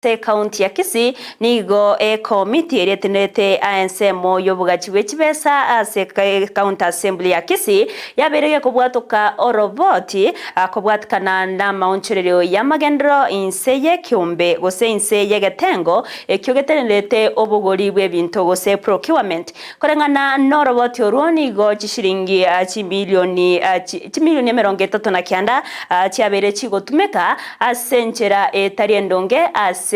Ase ekaunti ya Kisii nigo ekomiti eria etenerete ensemo y'obogachi bwe chibesa ase County Assembly ya Kisii yabeire gekobwatoka oroboti kobwatikana namaonchorerio y'amagenderero inse y'ekeombe gose inse y'egetengo ekio getenerete obogori bw'ebinto gose procurement. Koreng'ana noroboti orwo nigo chishilingi chimilioni chimilioni 39 chiabeire chigotumeka ase enchera etari endonge ase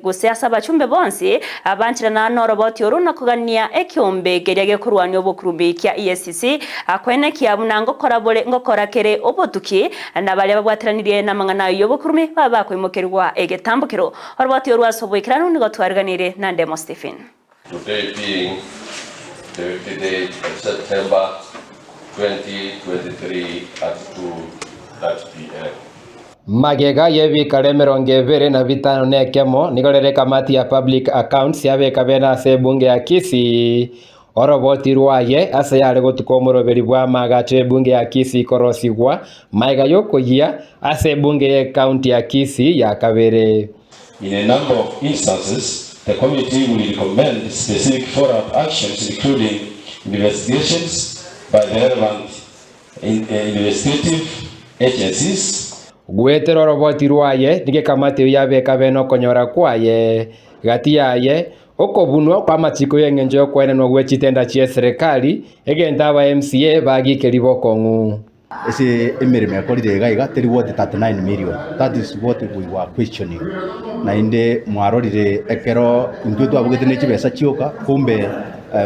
gose ase abachumbe bonsi bancherana noroboti orwo na kogania ekeombe keria gekorwania obokurubi kia EACC koenekia buna ngokora bore ngokora kere obotuki na baria babwateranirie namang'ana ayio y'obokurumi babe bakoimokerigwa egetambokero. Oroboti orwo ase oboikeranu nigo twariganirie na Ndemo Stephen. Today being the 50 day of September 2023 at 2:30 pm. Magega y'ebikaro 251 nigo rere ekamati ya Public Accounts yabeka bene ase ebunge ya Kisii oroboti rwaye ase yare gotuka omoroberi bw'amaagacho y'ebunge ya Kisii korosigwa magega y'okoyia ase ebunge y'ecounty ya Kisii ya kabere. In a number of instances, the committee will recommend specific follow-up actions including investigations by the relevant investigative agencies. Goetera oroboti rwaye nigo ekamati eyio yabeka bene okonyora kwaye, gati yaye, okobunwa kw'amachiko y'engencho y'okoenanwa gwe chitenda chi'eserekari, egento aba MCA bagikeria bokong'u. Ase emeremo ekorire iga iga teri worth 39 million, that is what we were questioning. Naende mwarorire ekero intwe twabogete ne chibesa chioka kumbe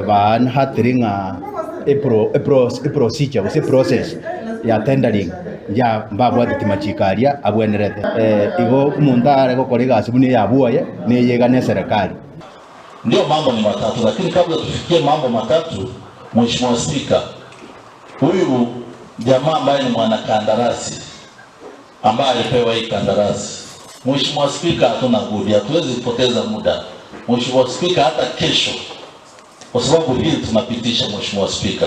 baanhatire ng'a epro epro eprocedure gose eprocess ya tendering ya mbabwateti machiko aria abwenerete. Igo omonto are gokora egasi buna eya bwoye neyegane eserekari. Ndio mambo ni matatu lakini kabla tufikie mambo matatu Mheshimiwa Spika Huyu jamaa ambaye ni mwanakandarasi ambaye alipewa hii kandarasi, Mheshimiwa Spika, hatuna budi, hatuwezi kupoteza muda Mheshimiwa Spika, hata kesho, kwa sababu hili tunapitisha. Mheshimiwa Spika,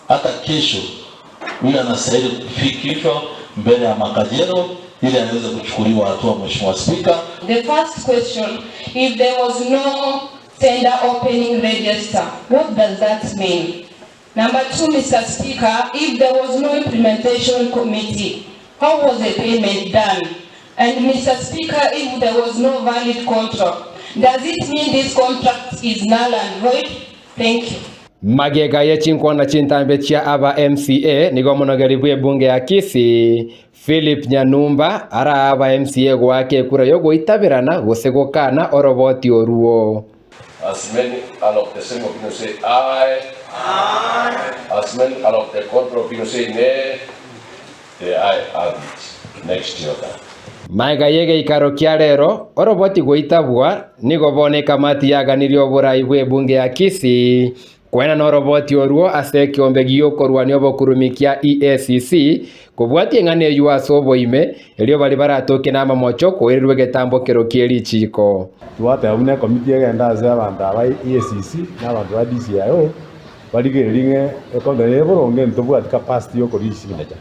hata kesho huyu anastahili kufikishwa mbele ya makajero ili aweze kuchukuliwa hatua. Mheshimiwa Spika. The first question, if there was no tender opening register, what does that mean? Number two, Mr. Speaker, if there was no implementation committee, how was the payment done? And Mr. Speaker, if there was no valid contract, does it mean this contract is null and void? Thank you. Magega ye chinkwana chintambe chia aba MCA nigo omonogeri bw'ebunge ya Kisii Philip Nyanumba araa aba MCA goaka ekura y'ogoitaberana gose gokana oroboti oruo. As many are of the same opinion say aye. Aye. As many are of the contrary opinion say nay. The aye have it. Next order. Magega y'egeikaro kia rero, oroboti goitabwa nigo bono ekamati yaganirie oborai bw'ebunge ya Kisii Kwena noroboti orwo ase ekeombe gi'okorwania obokurumi kia EACC, kobwatia eng'ana eyio ase oboime, erio baria baratoke namamocho koirerwa egetambo kero kie richiiko. Twateba buna ekomiti egende ase abanto aba EACC na abanto ba DCIO barigererie ng'a econtent eye boronge ntobwati capacity ya okoria signature.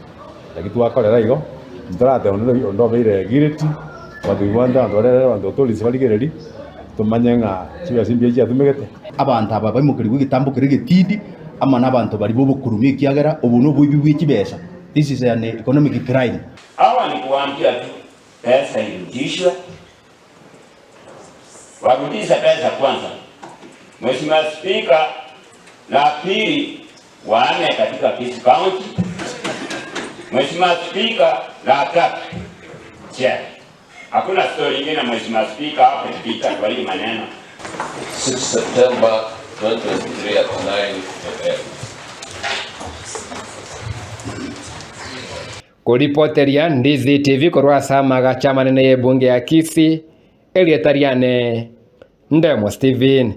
Naki twakorera igo, ntorateba onde onde obeire guilty but we want abanto baria relevant authorities barigererie tomanye ng'a chibesa mbuya chiatumegete. Abanto aba baimokerigwe egetambo keria egetindi amo nabanto baria b'obokurumi, ekiagera obo noboibi bwe chibesa, this is an economic crime. Hawa ni kuwaambia tu pesa irudishwe, warudishe pesa kwanza. Mheshimiwa Spika, la pili waame katika Kisii County. Mheshimiwa Spika, la tatu chair. Hakuna story ingine Mheshimiwa Spika hapo kupita kwa hii maneno. 6 September 2023 at 9 am. Koripoteria Ndizi TV korwa ase amagacho amanene y'ebunge ya Kisii, erieta riane Ndemo Stephen.